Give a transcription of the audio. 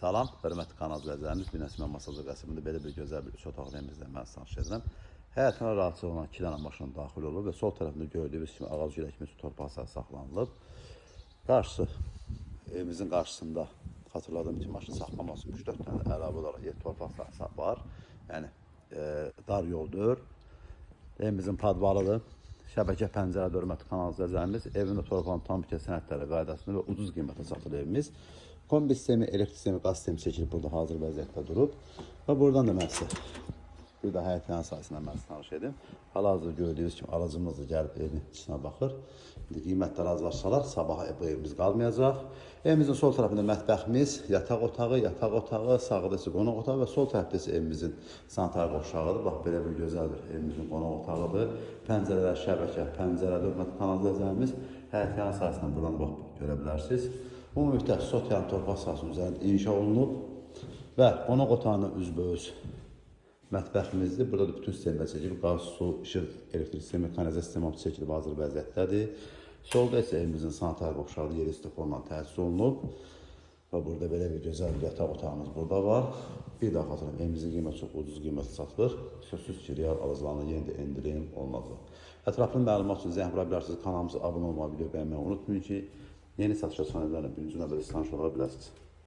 Salam, hörmətli kanal izləyicilərimiz, bir Nəsimə Masazır qəsəbində belə bir gözəl bir üç otaqlı evimizlə mən tanış edirəm. Həyətinə rahatçılıqla iki dənə maşın daxil olub və sol tərəfində gördüyünüz kimi ağac güləkimiz torpaq sahəsi saxlanılıb. Qarşısı, evimizin qarşısında xatırladığım kimi maşın saxlamaq üçün 3-4 dənə əlavə olaraq yer torpaq sahəsi var. Yəni dar yoldur. Evimizin padvalıdır. Şəbəkə pəncərə hörmətli kanal izləyicilərimiz. Evin də torpağın tam bütöv sənədləri qaydasında və ucuz qiymətə satılır evimiz. Kombi sistemi, elektrik sistemi, qaz sistemi çəkilib burada hazır vəziyyətdə durub. Və buradan da mən sizə bir də həyət yan sahəsindən mən sizə tanış edim. Hal-hazırda gördüyünüz kimi alıcımız da gəlib evin içinə baxır. İndi qiymətlər razılaşsalar sabah bu evimiz qalmayacaq. Evimizin sol tərəfində mətbəximiz, yataq otağı, yataq otağı, sağda isə qonaq otağı və sol tərəfdə isə evimizin sanitar qovşağıdır. Bax belə bir gözəl bir evimizin qonaq otağıdır. Pəncərələr şəbəkə, pəncərədə hörmətli kanal izləyicilərimiz, həyət yan sahəsindən buradan bax görə bilərsiniz. Ümumilikdə sotyan torpaq sahəsinin üzərində inşa olunub və qonaq otağının üzbəüz mətbəximizdir. Burada da bütün sistemlər çəkilib. Qaz, su, işıq, elektrik sistemi, kanalizasiya sistemi hamısı çəkilib hazır vəziyyətdədir. Solda isə evimizin sanitar qovşağı yeri istiforla təchiz olunub. Və burada belə bir gözəl bir yataq otağımız burada var. Bir daha xatırlayım, evimizin qiyməti çox ucuz qiymətə satılır. Sözsüz ki, real alıcılarına yenə də endirim olunacaq. Ətraflı məlumat üçün zəng vura bilərsiniz. Kanalımıza abunə olmağı, video bəyənməyi unutmayın ki, yeni satışa çıxan evlərlə birinci növbədə tanış ola biləsiniz.